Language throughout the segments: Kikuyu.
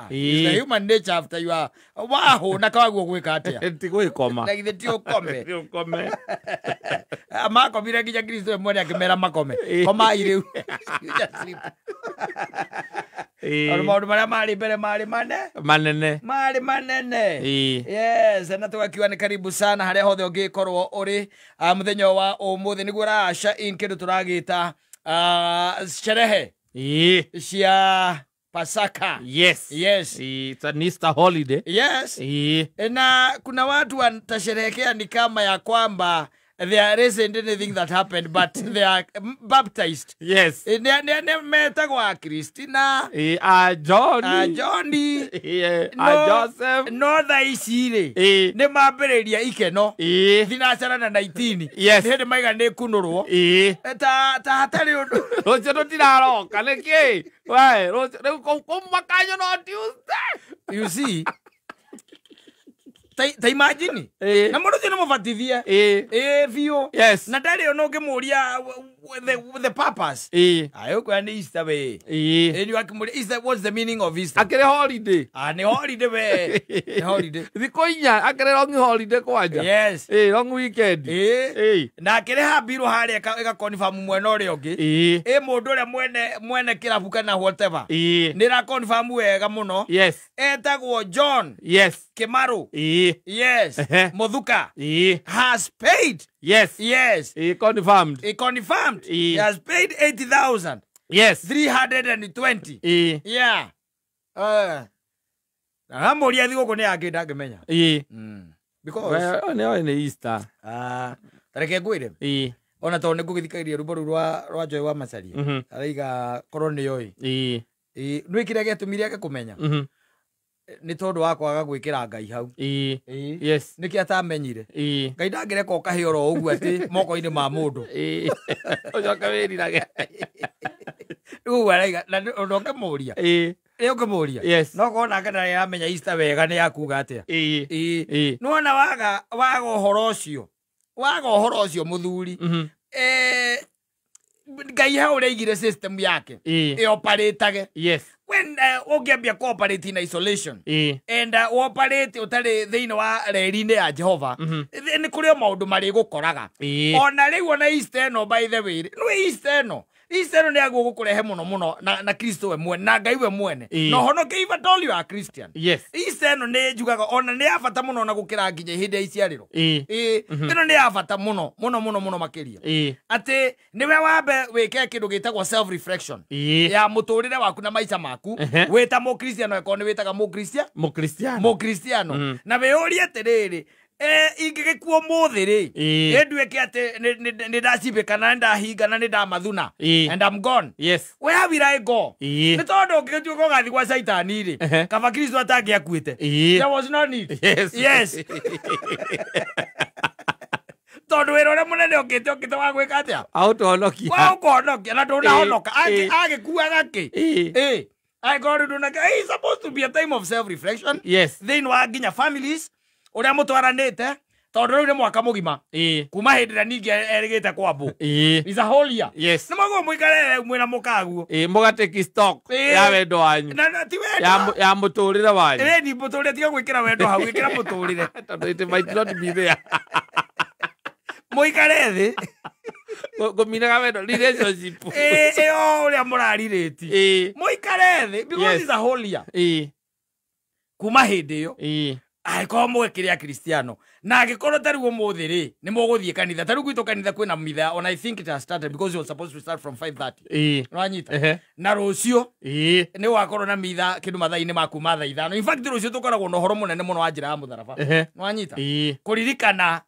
It's the human nature after you are wahũna kawaguo gwĩka atĩa? Ti gwĩkoma. Na githĩ ti ũkome? Ti ũkome. Makomire nginya Kristo we mwene akĩmera makome. Komai rĩu. You just sleep. Tondũ maũndũ marĩa marĩ mbere marĩ mane Manene. Marĩ manene. Ĩĩ. Yes, na tũgakiuga nĩ karibu sana harĩa hothe ũngĩkorwo ũrĩ mũthenya wa ũmũthĩ nĩguo ũraca in kĩndũ tũragĩta sherehe cia Pasaka. Yes. Yes. Ĩĩ, it's an Easter holiday. Yes. Ĩĩ. Na kuna watu watasherehekea ni kama ya kwamba there isn't anything that happened, but they are baptized. Yes. Nĩ metagwo Akristina, Ĩĩ, a John. A Johnny. Ĩĩ, a No, Joseph. no thaa ici rĩ, Ĩĩ. nĩ mambĩrĩria ikeno thinacara na 19. Yes. Nĩ hĩndĩ maiga nĩ kunũrwo. Ĩĩ. Ta hatarĩ ũndũ. Rũciũ tũtiraroka nĩkĩ? We, rũciũ rĩu kũu makanyo no Tuesday. You see, ta imagine Ĩĩ. na mũndũ ũcio nĩ mũbatithie. Ĩĩ. Ĩĩ biũ. Yes. Na ndarĩ ona ũngĩmũria the purpose. Ĩĩ. Ayo kwa nĩ Easter we. Ĩĩ. Ĩĩ, akĩmũria Easter, what's the meaning of Easter? Akĩrĩ holiday. Ah, nĩ holiday we, nĩ holiday. Thikũ 4 akĩrĩ long holiday kwanja. Yes. Ĩĩ, long weekend. Ĩĩ. Ĩĩ. Na akĩrĩha mbirũ harĩa ĩgakonfamu mwena ũrĩa ũngĩ. Ĩĩ. Ĩ mũndũ ũrĩa mwene kĩrabu kana whatever. Ĩĩ. Nĩ ĩrakonfamu wega mũno. Yes. Etagwo John Yes. Kimaru. Ĩĩ. Yes. Ehe. Muthuka Ĩĩ. has paid. Yes. Yes. Ĩĩ, confirmed. He confirmed. Ĩĩ. He has paid 80,000 Yes. 320. Ĩĩ. Yeah. Na amũria thigũkũ nĩ yangĩ ndangĩmenya. Ĩĩ. Because We, nĩ oĩ nĩ Easter. Ah, tareke ngwĩre. Ĩĩ. Ona tondũ nĩ ngũgĩthikagĩrĩria rwĩmbo rũu rwa Joy wa Macharia. Araiga korwo nĩ oĩ. Ĩĩ. Ĩĩ, nĩ kĩrĩa gĩatũmire age kũmenya? Nĩ tondũ wa kwaga gwĩkĩra Ngai hau. Ĩĩ. Ĩĩ. Yes. Nĩkĩ atamenyire? Ĩĩ. Ngai ndangĩreka ũkahĩ oro ũguo atĩ moko-inĩ ma mũndũ. Ĩĩ. Ũcoke wĩrirage. Rĩu ũguo araiga na ũndũ ũngĩmũria. Ĩĩ. Nĩ ũngĩmũria. Yes. No korwo nake ndarĩ aramenya Easter wega nĩ yakuga atĩa. Ĩĩ. Ĩĩ. Ĩĩ. Nĩwona waga ũhoro ũcio. Waga ũhoro ũcio mũthuri. Ngai hau ũrĩa aigire system yake. Ĩĩ. Ĩoparĩtage. Yes. When ũngĩambia kũoperate in isolation. Ĩĩ. And operate ũtarĩ thĩinĩ wa reri-inĩ ya Jehova. Nĩ kũrĩ o maũndũ marĩgũkoraga. Ĩĩ. Ona rĩu ona Easter ĩno, by the way, nĩ Easter ĩno. Easter ĩno nĩ yaguo gũkũrehe mũno mũno na Kristo we mwene na Ngai we mwene. Ĩĩ. Na ũhonoke if at all you are Christian. Yes. Easter ĩno nĩ njugaga ona nĩ ya bata mũno ona gũkĩra nginya hĩndĩ ya iciarĩro. Ĩĩ. Ĩĩ, ĩno nĩ ya bata mũno mũno mũno mũno makĩria. Ĩĩ. Atĩ nĩwe wambe wĩke kĩndũ gĩtagwo self reflection Ĩĩ. ya mũtũrĩre waku na maica maku Ehe. wĩta mũkristiano ĩkorwo nĩ wĩtaga mũkristiano. Mũkristiano. Mũkristiano na wĩyũrie atĩrĩrĩ, ingĩgĩkua ũmũthĩ rĩ, Ĩĩ. ĩnduĩke atĩ nĩ ndacimbĩka na nĩ ndahinga na nĩ ndamathuna Ĩĩ. and I'm gone, Yes. where will I go? Ĩĩ. Nĩ tondũ ũngĩgĩtuĩka ũgathiĩ gwa caitani rĩ, Ehe. kaba Kristo atangĩakuĩte. Ĩĩ. There was no need. Yes. Yes, tondũ wĩra ũrĩa mũnene ũkĩte wa gwĩka atĩa? Aũtũhonokia. Wa ũkũhonokia na ndũnahonoka. Ĩĩ. Agĩkuaga kĩ? Ĩĩ. Ĩĩ, angĩkorwo rĩu ndũnake, it's supposed to be a time of self reflection Yes. thĩinĩ wa nginya families ũrĩa mũtwaranĩte, tondũ rĩu nĩ mwaka mũgima Ĩĩ. kuma hĩndĩ ĩrĩa ningĩ erĩgĩte kwambũ. Ĩĩ. It's a whole year. Yes. Nĩ mwaguo mũikare mwĩna mũkaguo. Ĩĩ, mũgatake stock Ĩĩ. ya wendo wanyu. Na ti wendo. Ya mũtũrĩre wanyu. Ĩni mũtũrĩre, tiga gwĩkĩra wendo hau, ĩkĩra mũtũrĩre. Tondũ it might not be there. Mũikare thĩ. Ngũminaga wendo relationship. Ĩĩ, ĩyo ũrĩa mũrarirĩti. Ĩĩ. Mũikare thĩ because Yes. it's a whole year Ĩĩ. kuma hĩndĩ ĩyo Ĩĩ. angĩkorwo mũgĩkĩrĩ akristiano na angĩkorwo ta rĩu ũmũthĩ rĩ nĩ mũgũthiĩ kanitha, ta rĩu gwitũ kanitha kwĩna mitha, on I think it has started because it was supposed to start from 5:30. Ĩĩ. Nĩwanyita? Ehe. Na rũciũ Ĩĩ. nĩ wakorwo na mitha kĩndũ mathaa-inĩ ma kuma thaa 5. In fact, rũciũ tũkoragwo na ũhoro mũnene mũno wa njĩra ya mũtharaba. Ehe. Nĩwanyita? Ĩĩ. Kũririkana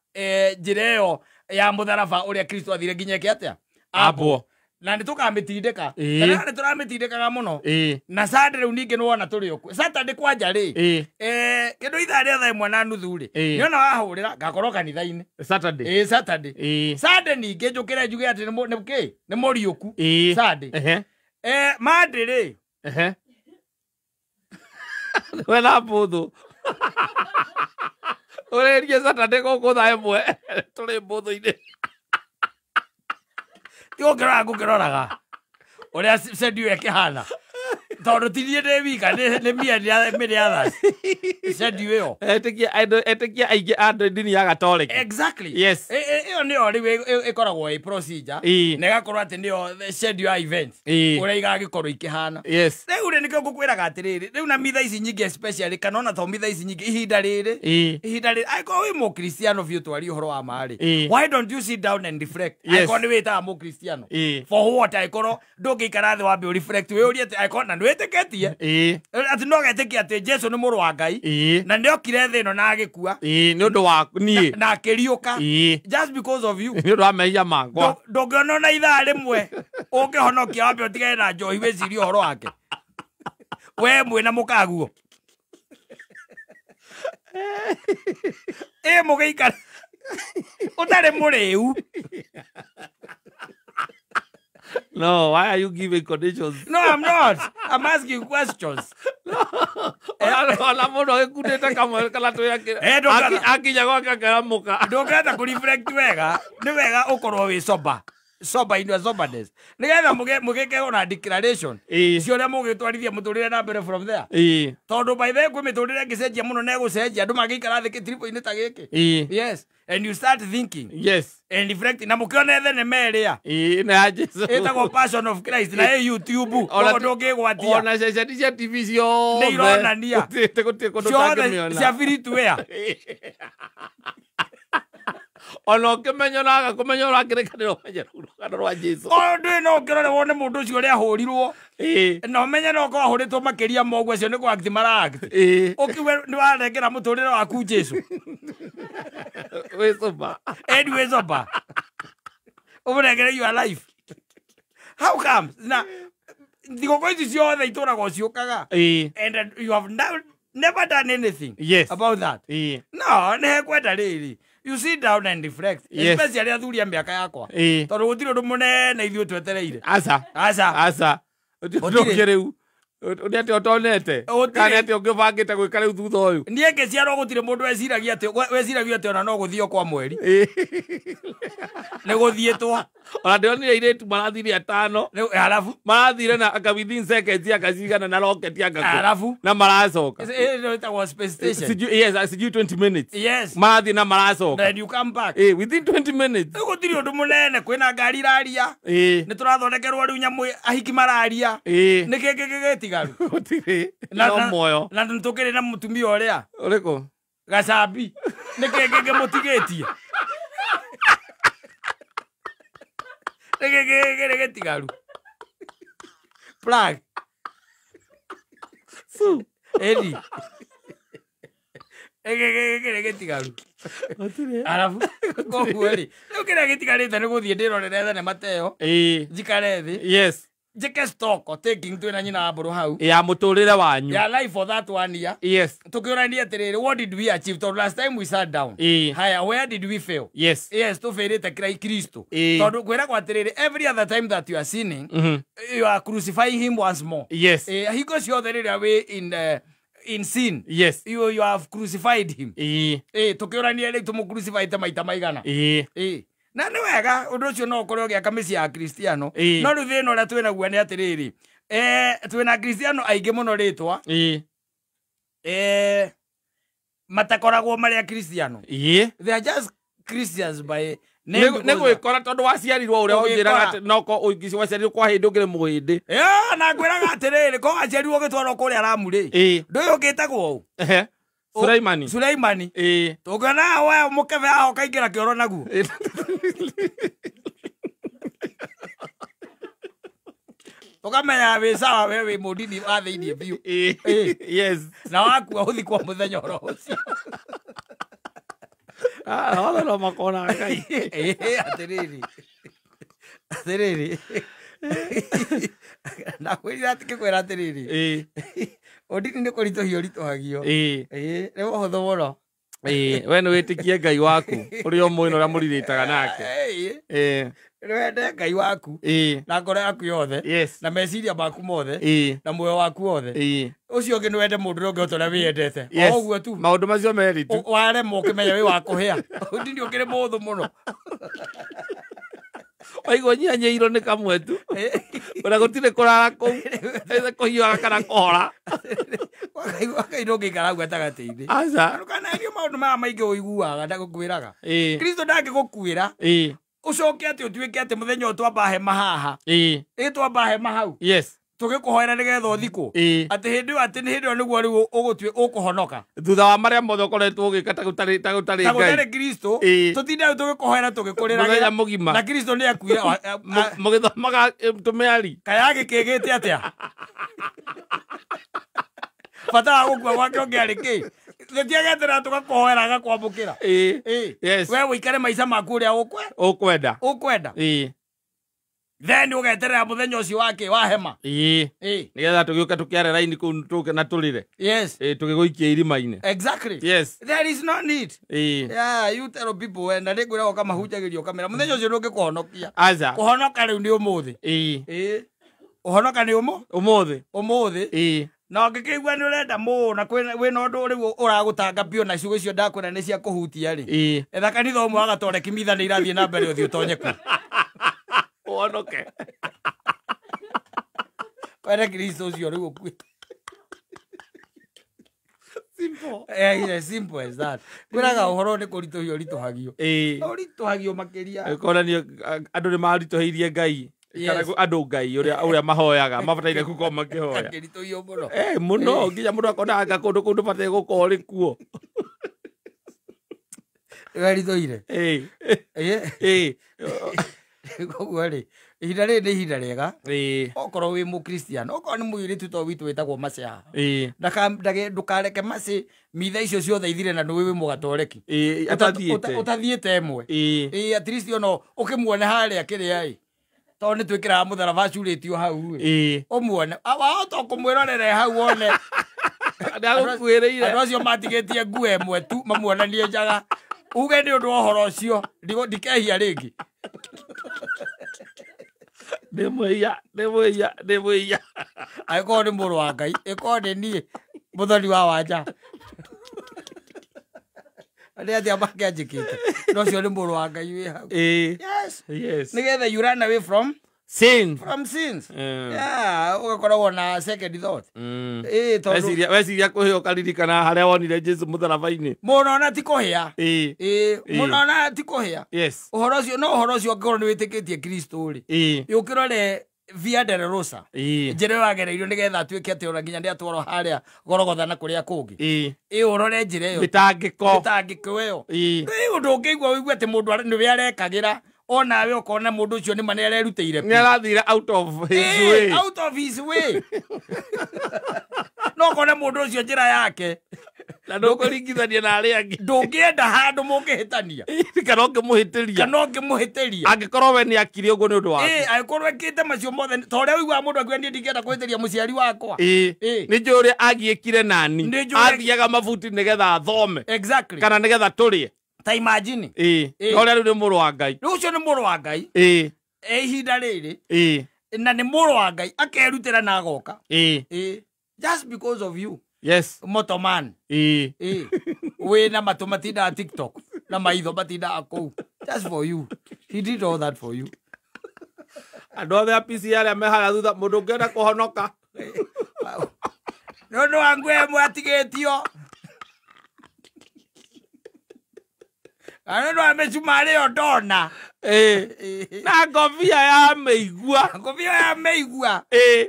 njĩra ĩyo ya mũtharaba ũrĩa Kristo athire nginya eke atĩa? Ambwo. Na nĩ tũkamĩtindĩka. Ĩĩ. Kana nĩ tũramĩtindĩkaga mũno. Ĩĩ. Na Sunday rĩu ningĩ nĩwona tũrĩ okuo Saturday kwanja rĩ, Ĩĩ. kĩndũ ithaa rĩa 1:30 rĩ, Ĩĩ. nĩona wahũrĩra ngakorwo kanitha-inĩ. Saturday. Ĩĩ, Saturday. Ĩĩ. Sunday ningĩ njũkĩre njuge atĩ nĩ kĩ nĩ mũriũku. Ĩĩ. Sunday. Ehe. Monday rĩ, Ehe. We na mbũthũ. Ũrĩrie Saturday gũkũ 1:00 tũrĩ mbũthũ-inĩ. Ti gũkĩrora ngũkĩroraga ũrĩa sendi ĩyo ĩkĩhana. Tondũ ti niĩ ndĩ wika, nĩ me and many others. Schedule ĩyo. Etĩkia aingĩ a ndini ya Gatoreki. Exactly. Yes. Ĩyo nĩyo rĩu ĩkoragwo ĩ procedure. Na ĩgakorwo atĩ nĩyo schedule ya events. Ũrĩa igagĩkorwo ikĩhana. Yes. Rĩu rĩ nĩkĩo ngũkwĩraga atĩrĩrĩ, rĩu na mitha ici nyingĩ especially kana ona to mitha ici nyingĩ ihinda rĩrĩ. Ihinda rĩrĩ angĩkorwo wĩ mũkristiano biũ twarie ũhoro wa ma rĩ. Why don't you sit down and reflect? Angĩkorwo nĩ wĩtaga mũkristiano. For what? Angĩkorwo ndũngĩikara thĩ wambe ũreflect wĩyũrie atĩ angĩkorwo na nĩwĩtĩkĩtie atĩ no getĩkia atĩ Jesu nĩ mũrũ wa Ngai na nĩokire thĩ ĩno na agĩkua nĩ ũndũ wa niĩ na akĩriũka just because of you, nĩ ũndũ wa mehia makwa. Ndũngĩona ona ithaa rĩmwe ũngĩhonokia wambe ũtigane na njohi wĩcirie ũhoro wake we mwĩna mũkaguo ĩ mũgĩikara ũtarĩ mũrĩu. No, why are you giving conditions? No, I'm not. I'm asking questions. Ona mũndũ agĩkundĩte kamwe kana twĩ akinya gwake akĩramũka. Ndũngĩhota kũ-reflect wega, nĩ wega ũkorwo wĩ sober. Sober in your soberness. Nĩgetha mũgĩke ona declaration. Cio ũrĩa mũgĩtwarithia mũtũrĩre na mbere from there. Tondũ by the way kwĩ mĩtũrĩre ĩngĩcenjia mũno na ĩgũcenjia andũ mangĩikara thĩ gĩtiribũ-inĩ ta gĩkĩ. Yes. And you start thinking. Yes. And reflecting. Na mũkĩone thenema ĩrĩa. Na ya Jesu. Ĩtagwo Passion of Christ na ĩ YouTube. Koguo ndũngĩgwatia. Ona ceceni cia TV ciothe. Nĩ ironania. Gũtirĩ kũndũ ũtangĩmĩona. Cia free to air. Ona ũkĩmenya ona waga kũmenya ũrakĩrĩkanĩra ũmenye rũgano rwa Jesu. Ũndũ no ũngĩrore wone mũndũ ũcio ũrĩa ahũrirwo. Na ũmenye no ũkorwo ahũrĩtwo makĩria ma ũguo acio nĩ kũ act mara act. Ũkiuge nĩ warengera mũtũrĩre waku Jesu. Wĩ sober. And wĩ sober. Ũmũnengere your life. How comes? Na thigũkũ ici ciothe itũragwo ciũkaga. And you have never done anything about that. No, nĩ hekwenda rĩrĩ. You sit down and reflect. Yes. Especially athuri a mĩaka yakwa. Tondũ gũtirĩ ũndũ mũnene ithuĩ twetereire. Aca. Aca. Aca. Ũndũ rĩu. Ũndũ atĩ ũtonete. Kana atĩ ũngĩbangĩte gwĩka rĩu thutha ũyũ. Niĩ ngĩciarwo gũtirĩ mũndũ weciragia atĩ weciragia atĩ ona no gũthiĩ kwa mweri. Nĩ gũthiĩtwo. Ona ndĩronire airĩtu marathire atano. Rĩu halafu marathire na anga within seconds akacigana na rocket anga. Halafu na maracoka. Ĩno ĩtagwo space station. Sijui yes, sijui 20 minutes. Yes. Marathiĩ na maracoka. Then you come back. Within 20 minutes. Rĩu gũtirĩ ũndũ mũnene kwĩna ngari iraria. Nĩ tũrathondekerwo rĩu nyamũ ahiki mararia. Nĩ kĩ gĩtigaru? Gũtirĩ. No muoyo. Na tũkĩrĩ na mũtumia ũrĩa. Ũrĩkũ? Gacambi. Nĩ kĩ kĩmũtigĩtie? Nĩ kĩ gĩtigaru? Plug. Su. Edi. Nĩ kĩ gĩtigaru? Gũtirĩ. Arabu koguo rĩ, rĩu kĩrĩa gĩtigarĩte nĩ gũthiĩ ndĩrorere thenema ta ĩyo. Njikare thĩ. Yes. Njĩke stock taking twĩna nyina wa mbũrũ hau. Ya mũtũrĩre wanyu. Ya life for that one year. Yes. Tũkĩũrania atĩrĩrĩ, what did we achieve? Tondũ last time we sat down. Haya, where did we fail? Yes. Yes, tũbĩrĩte Kristo. Tondũ kwĩragwo atĩrĩrĩ, every other time that you are sinning, you are crucifying him once more. Yes. Hingo ciothe rĩrĩa wĩ in sin. Yes. You have crucified him. Tũkĩũrania rĩu tũmũcrucifyte maita maigana. Na nĩ wega ũndũ ũcio no ũkorwo ũgĩaka mĩciĩ ya Kristiano. No rĩu thĩna ũrĩa twĩnaguo nĩ atĩrĩrĩ, twĩna Kristiano aingĩ mũno rĩtwa. Matakoragwo marĩ a Kristiano. They are just Christians by name. Nĩ gwĩkora tondũ waciarirwo ũrĩa ũnjĩraga atĩ no waciarirwo kwa hĩndĩ ũngĩrĩ mũhĩndĩ. Na ngwĩraga atĩrĩrĩ, ko waciarirwo ũgĩtwarwo kũrĩa Lamu rĩ, ndũĩ ũgĩtagwo ũ? Suleimani. Suleimani. Tũngĩona we mũkebe haha ũkaingĩra kĩoro naguo. Ũkamenya wĩ sawa we wĩ mũndini wa thĩiniĩ biũ. Yes. Na wakua ũthikwo mũthenya oro ũcio. Othe no makona Ngai. Atĩrĩrĩ. Atĩrĩrĩ. Ndakwĩrire atĩ ngĩkwĩra atĩrĩrĩ. Ũndini nĩ kũritũhio ũritũhagio. Nĩ ũhũthũ mũno. We nĩ wĩtĩkie Ngai waku ũrĩa ũmũĩ na ũrĩa mũrirĩtaga nake. Nĩ wende Ngai waku na ngoro yaku yothe na meciria maku mothe na muoyo waku wothe. Ũcio ũngĩ nĩ wende mũndũ ũrĩa ũngĩ o ta ũrĩa wĩyendete. O ũguo tu. Maũndũ macio merĩ tu. Waremwo ũkĩmenya wĩ wa kũhĩa. Ũndini ũkĩrĩ mũhũthũ mũno. Waigua nyihanyihirwo nĩ kamwe tu. Ona gũtirĩ kũrara kũu. Ĩthe kũhiũhaga kana kũhora. Wakai ndũngĩikara hau gatagatĩ-inĩ. Aca. Ndũkanagerie maũndũ maya maingĩ ũiguaga ndagũkwĩraga. Ĩĩ. Kristo ndangĩgũkuĩra. Ĩĩ. Ũcoke atĩ ũtuĩke atĩ mũthenya ũyũ twamba hema haha. Ĩĩ. Ĩ twamba hema hau. Yes. Tũgĩkũhoera nĩgetha ũthikwo. Ĩĩ. Atĩ hĩndĩ ĩyo atĩ nĩ hĩndĩ ĩyo nĩguo rĩu ũkũhonoka. Thutha wa marĩa mothe ũkoretwo ũgĩka ta gũtarĩ Ta Ngai. gũtarĩ Kristo. Ĩĩ. Tũtinde hau tũgĩkũhoera tũgĩkũrĩragĩra. Mũthenya mũgima. Na Kristo nĩ akuire. Mũgĩthomaga tũmĩari. Kaya gĩkĩgĩte atĩa? Bata wa gũkua gwake ũngĩarĩ kĩ? Tũtiagetera tũgakũhoera agakwamũkĩra. Ĩĩ. Ĩĩ. Yes. We ũikare maica maku ũrĩa Ũkwenda. ũkwenda. Ĩĩ. Then ũgeterera mũthenya ũcio wake wa hema. Ĩĩ. Ĩĩ. Nĩgetha tũgĩũke tũkĩare raini kũu tũke na tũrĩre. Yes. Ĩĩ tũgĩgũikia irima-inĩ. Exactly. Yes. There is no need. Ĩĩ. Yeah, you tell people when na nĩngwĩra ũkamahunjagĩria ũkamera mũthenya ũcio ndũngĩkũhonokia. Aca. Kũhonoka rĩu nĩ ũmũthĩ. Ĩĩ. Ĩĩ. Ũhonoka nĩ Ũmũthĩ. ũmũthĩ. Ĩĩ. Na ũngĩkĩigua nĩ ũrenda mũno wĩna ũndũ rĩu ũragũtanga biũ na ciugo icio ndakwĩra nĩ cia kũhutia rĩ. Ĩĩ. Etha kanitha ũmwe wa Gatoreki mitha nĩ irathiĩ na mbere ũthiĩ ũtonye kuo. Ũhonoke. Were Kristo ũcio rĩu ũkuĩte. Simple. Yeah, simple as that. Kwĩraga ũhoro nĩ kũritũhio ũritũhagio. Ĩĩ. Ũritũhagio makĩria. Konanio andũ nĩ maritũhĩirie Ngai. Kana Yes. andũ Ngai ũrĩa mahoyaga mabataire gũkorwo makĩhoya. Akĩritũhio mũno. Mũno nginya mũndũ akona anga kũndũ kũu ndũbataire gũkorwo ũrĩ kuo. Weritũhire. Ĩĩ. Ĩĩ. Ĩĩ. Koguo rĩ, ihinda rĩrĩ nĩ ihinda rĩega. Ĩĩ. Okorwo wĩ mũkristiano, okorwo nĩ mũirĩtu to witũ wĩtagwo Mercy haha. Ĩĩ. Ndũkareke Mercy mitha icio ciothe ithire na nĩwe wĩ mũgatoreki. Ĩĩ atathiĩte. Ũtathiĩte ĩmwe. Ĩĩ. Ĩĩ at least ona ũkĩmuone harĩa kĩrĩa ĩ. Tondũ nĩ twĩkĩraga mũtharaba curĩtio hau ĩ. Ĩĩ. Ũmuone. Wahota kũmwĩrorera hau wone. Nĩagũkuĩrĩire. Andũ acio matigĩtie nguo ĩmwe tu mamuonanie njaga. Uge nĩ ũndũ wa ũhoro ũcio ndikehia rĩngĩ. Nĩ mwĩhia, nĩ mwĩhia, nĩ mwĩhia. Angĩkorwo nĩ mũrũ wa Ngai, ĩkorwo nĩ niĩ mũthoni wa wanja. Nĩ atĩa mangĩanjĩkĩte? No ũcio nĩ mũrũ wa Ngai wĩ hau. Ĩĩ. Yes. Yes. Nĩgetha you run away from Sin. from sins. Mm. Yeah, ũgakoragwo na second thought. Ĩĩ tondũ Weciria kũhĩa ũkaririkana harĩa wonire Jesu mũtharaba-inĩ. mũno ona ti kũhĩa. Ĩĩ. Ĩĩ, mũno ona ti kũhĩa. Yes. Ũhoro ũcio no ũhoro ũcio angĩkorwo nĩ wĩtĩkĩtie Kristo rĩ. Ĩĩ. Ũkĩrore Via Dolorosa. Ĩĩ. Njĩra ĩyo agereirio nĩgetha atuĩke atĩ ona nginya nĩatwarwo harĩa Gorogotha na kũrĩa kũngĩ. Ĩĩ. Ĩĩ ũrore njĩra ĩyo. Mĩtangĩko. Mĩtangĩko ĩyo. Ĩĩ. Nĩ ũndũ ũngĩigua ũigue atĩ mũndũ nĩwe arekagĩra onawe ũkona mũndũ ũcio nĩma nĩarerutĩire Nĩ arathire out of his way. Out of his way. No ũkone mũndũ ũcio njĩra yake. Na ndũkũringithania na arĩa angĩ. Ndũngĩenda handũ mũngĩhĩtania. Kana ũngĩmũhĩtĩria. Kana ũngĩmũhĩtĩria. Angĩkorwo we nĩ akire ũguo nĩ ũndũ waku. Ĩĩ, angĩkorwo ekĩte macio mothe ta ũrĩa ũiguaga mũndũ akiuga niĩ ndingĩenda kũhĩtĩria mũciari wakwa. Ĩĩ. Ĩĩ. Nĩ njũĩ ũrĩa agiĩkire nani. Nĩ njũĩ ũrĩa- Athiaga mabuti nĩgetha athome. Exactly. Kana nĩgetha tũrĩe. Ta imagine. Ĩĩ. Ĩĩ. No ũrĩa rĩu nĩ mũrũ wa Ngai. Rĩu ũcio nĩ mũrũ wa Ngai. Ĩĩ. E ihinda rĩrĩ. Ĩĩ. Na nĩ mũrũ wa Ngai akerutĩra na agoka. Ĩĩ. Ĩĩ. Just because of you. Yes. Motoman. Ĩĩ. Ĩĩ. Wĩna matũ matindaga TikTok na maitho matindaga kũu. Just for you. He did all that for you. Andũ othe a PC arĩa me harĩa thutha mũndũ ũngĩenda kũhonoka. Nĩ ũndũ wa nguo ĩmwe atigĩtio. Na nĩ ũndũ wa mĩcumarĩ ĩyo ndona. Ĩĩ. Na ngobia ya mĩigua. Ngobia ya mĩigua. Ĩĩ.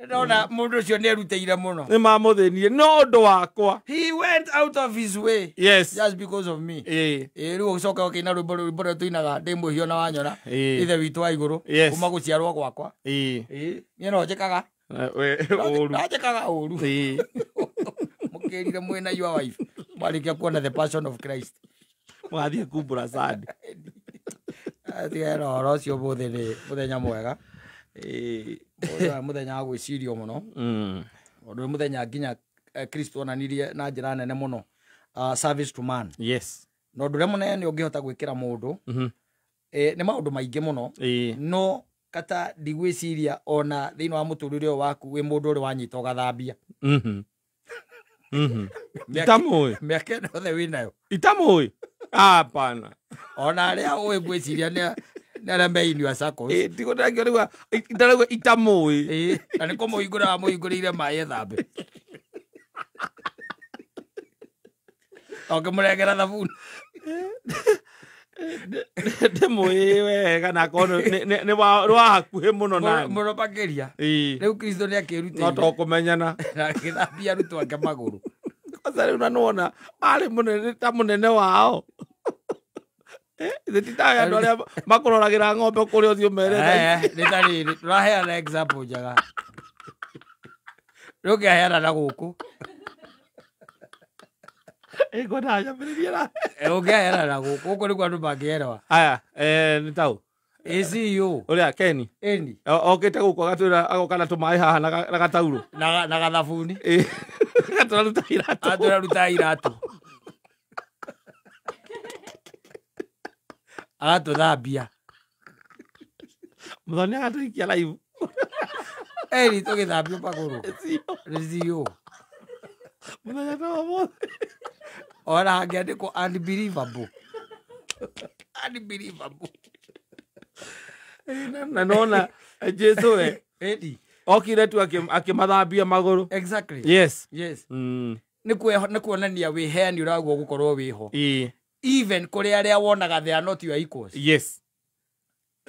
Ndona mũndũ ũcio nĩ erutĩire mũno. Nĩ mamũthĩnirie no ũndũ wakwa. He went out of his way. Yes. Just because of me. Ĩĩ. Ĩĩ, rĩu ũgĩcoka ũkĩina rwĩmbo rwĩmbo rũrĩa tũinaga ndĩ mwĩhia na wanyona. Ĩĩ. Ithe witũ wa igũrũ. Yes. Kuma gũciarwo gwakwa. Ĩĩ. Ĩĩ. Niĩ no njĩkaga. Ũru. No njĩkaga ũru. Ĩĩ. Mũkĩrire mwĩna your wife. Mwarĩkia kuona the passion of Christ. Mũgathiĩ kumbũra sandi. Tigera ũhoro ũcio ũmũthĩ nĩ mũthenya mwega. Ĩĩ. Ũyũ mũthenya wa gwĩcirio mũno. Ũndũ nĩ mũthenya nginya Kristo onanirie na njĩra nene mũno. Service to man. Yes. Na ũndũ ũrĩa mũnene ũngĩhota gwĩkĩra mũndũ. Nĩ maũndũ maingĩ mũno. No kata ndigwĩciria ona thĩinĩ wa mũtũrĩre ũyũ waku wĩ mũndũ ũrĩa wanyita ũgathambia. Itamũĩ. Mĩaka ĩno yothe wĩnayo. Itamũĩ. Hapana. Ona arĩa ũĩ ngwĩciria Nĩ arĩa me in your circles. Tigo ndakĩo rĩu ndarauga itamũĩ. Na nĩ kũmũhingũra wamũhingũrĩire maĩ ethambe. Ũkĩmũrengera thabuni. Ndĩmũĩ wega na akorwo nĩ wa hakuhĩ mũno nani. Mũno makĩria. Rĩu Kristo nĩ akĩrutĩire. No to kũmenyana. Na agĩthambia arutwo ake magũrũ. Kwanza rĩu na nĩwona arĩ mũnene ta mũnene wao. Ithe ti ta andũ arĩa makũroragĩra ng'ombe kũrĩa ũthiĩ ũmere. Nĩ ta rĩrĩ tũraheana example njega. Rĩu ũngĩaheana na gũkũ. Ngwenda nyambĩrĩrie na. Ũngĩaheana na gũkũ gũkũ nĩguo andũ mangĩerewa. Aya, nĩ taũ. ACU. Ũrĩa Ken. Ĩni. Okĩte gũkũ agatwĩra agoka na tũmaĩ haha na gataurũ. Na gathabuni. Agatũraruta iratũ. Agatũraruta iratũ. Agatũthambia. Mũthoni agatũikia live. Ĩni tũgĩthambio magũrũ. Nĩ CEO. Mũthenya ta ũmũthĩ. Ona hangĩandĩkwo unbelievable. Unbelievable. Na nona Jesu we. Ĩni. Okire tu akĩmathambia magũrũ. Exactly. Yes. Yes. Nĩ kuonania wĩheani ũraguo gũkorwo wĩho. Even kũrĩ arĩa wonaga they are not your equals. Yes.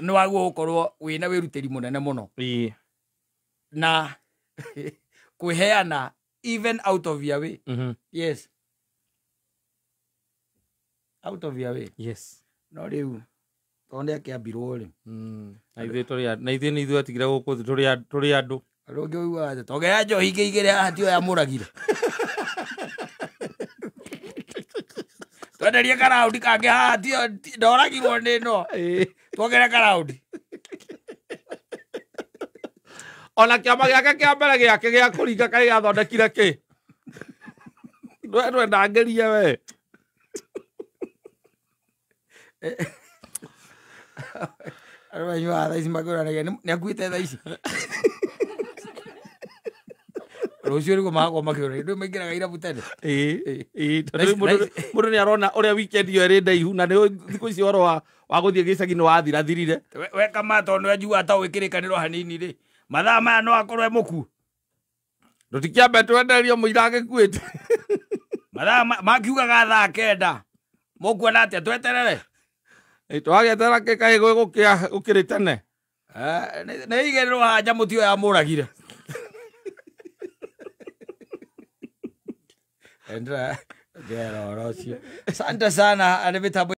Nĩ waguo gũkorwo wĩna wĩrutĩri mũnene mũno. Na kwĩheana even out of your way. Yes. Out of your way. Yes. No rĩu tondũ nĩ akĩambirwo rĩ. Na ithuĩ tũrĩ na ithuĩ nĩ ithuĩ atigire gũkũ thĩ tũrĩ andũ. Rĩu ũngĩigua atĩ tongea njohi ingĩ igĩrĩ haha tiyo yamũragire. Twenderie karaundi kangĩ haha tiyo ndoragirwo nĩ ĩno. Tuongere karaundi. Ona kĩama gĩake kĩa mbere gĩake gĩa kũringa kaĩ gĩathondekire kĩ? Ndwendangĩrie we. Andũ manyuaga thaa ici makĩũranagia nĩ akuĩte thaa ici. Rũciũ nĩguo magakorwo makĩũrania. Ndũĩ maingĩraga irabu tene. Tondũ mũndũ nĩ arona ũrĩa weekend ĩyo ĩrĩ ndaihu na nĩ thikũ ici ũhoro wa gũthiĩ gĩcagi nĩ wathirathirire. We kama tondũ nĩanjiguaga ta ũĩ kĩrĩkanĩro hanini rĩ. Mathaa maya no akorwo e mũkuũ. Tũtikĩambe twenderio mũira agĩkuĩte. Mathaa makiugaga thaa 9. Mũkuona atĩa tweterere? Twagĩetera kĩ kaĩ gũgũkĩa gũkĩrĩ tene. Nĩ igĩrĩrwo haha nyamũ tiyo yamũragire. Endra, ndĩrera ũhoro ũcio. Asante sana nĩ mĩtambo.